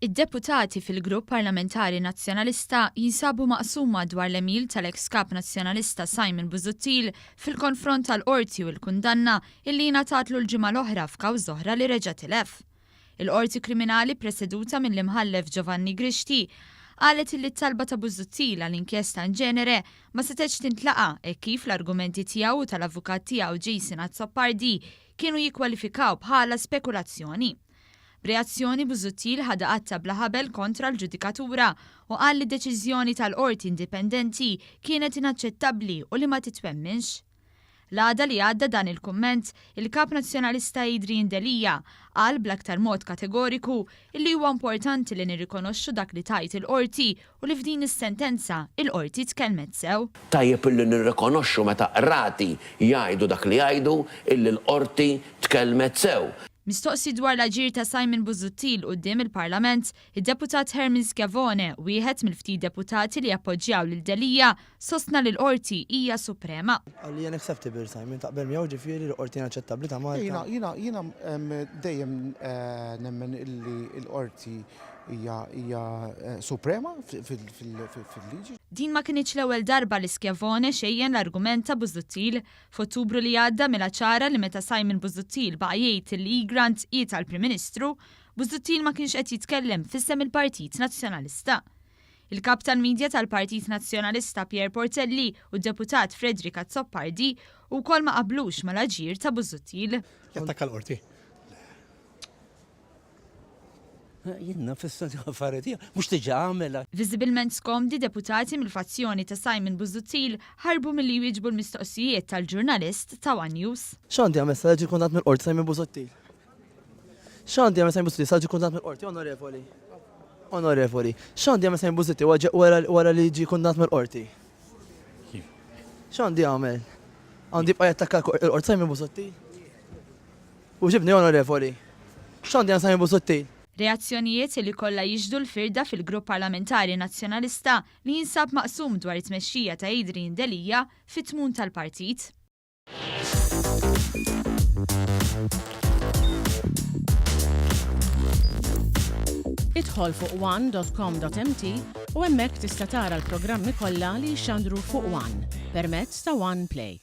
Id-deputati fil-Grupp Parlamentari Nazzjonalista jinsabu maqsuma dwar l-għemil tal-eks Kap Nazzjonalista Simon Busuttil fil-konfront tal-Qorti u l-kundanna illi ingħatatlu l-ġimgħa l-oħra f'kawża oħra li reġa' tilef. Il-Qorti Kriminali ppreseduta mill-Imħallef Giovanni Grixti qalet illi t-talba ta' Busuttil għal inkjesta in genere ma setgħetx tintlaqa' hekk kif l-argumenti tiegħu u tal-avukat tiegħu Jason Azzopardi kienu jikkwalifikaw bħala spekulazzjoni. B'reazzjoni Busuttil ħadha qatta bla ħabel kontra l-ġudikatura u qal li d-deċiżjoni tal-Qorti indipendenti kienet inaċċettabbli u li ma titwemminx. L-għada li għadda dan il-kumment, il-Kap Nazzjonalista Adrian Delia qal bl-aktar mod kategoriku illi huwa importanti li nirrikonoxxu dak li tgħid il-Qorti u li f'din is-sentenza il-Qorti tkellmet sew. Tajjeb illi nirrikonoxxu meta qrati jgħidu dak li jgħidu illi l-Qorti tkellmet sew. Mistoqsi dwar l-aġir ta' Simon Busuttil quddiem il-Parlament, id-Deputat Herman Schiavone, wieħed mill-ftit deputati li appoġġjaw lil Delia, sostna li l-Qorti hija suprema. Qal li unacceptable Simon, taqbel miegħu ġifieri li l-Qorti inaċċettabbli ta' Malta? Jiena, jiena, jiena dejjem nemmen illi l-Qorti hija, hija suprema fil-liġi. Din ma kinitx l-ewwel darba li Schiavone xejjen l-argument ta' Busuttil. F'Ottubru li għadda għamilha ċara li meta Simon Busuttil baqa' jgħid li Egrant hi tal-Prim Ministru, Busuttil ma kienx qed jitkellem f'isem il-Partit Nazzjonalista. Il-Kap tal-Media tal-Partit Nazzjonalista Pierre Portelli u d-Deputat Frederick Azzopardi wkoll ma qablux mal-aġir ta' Busuttil. Jattakka l-Qorti. Jien naf issa affarijiet tiegħu, mhux diġà għamilha. Viżibilment skomdi, deputati mill-fazzjoni ta' Simon Busuttil ħarbu milli jwieġbu l-mistoqsijiet tal-ġurnalist ta' one News. X'għandu jagħmel issa li ġie kundannat mill-Qorti Simon Busuttil? X'għandu jagħmel Simon Busuttil issa li ġie kundannat mill-Qorti, Onorevoli? Onorevoli, x'għandu jagħmel Simon Busuttil wara li ġie kundannat mill-Qorti? X'għandu jagħmel? Għandu jibqa' jattakka l-Qorti Simon Busuttil? Weġibni Onorevoli. X'għandi għand Simon Busuttil? Reazzjonijiet li kollha jixhdu l-firda fil-Grupp Parlamentari Nazzjonalista li jinsab maqsum dwar it-tmexxija ta' Adrian Delia fit-tmun tal-partit. Idħol fuq one dot com dot mt u hemmhekk tista' tara l-programmi kollha li jixxandru fuq one permezz ta' One Play.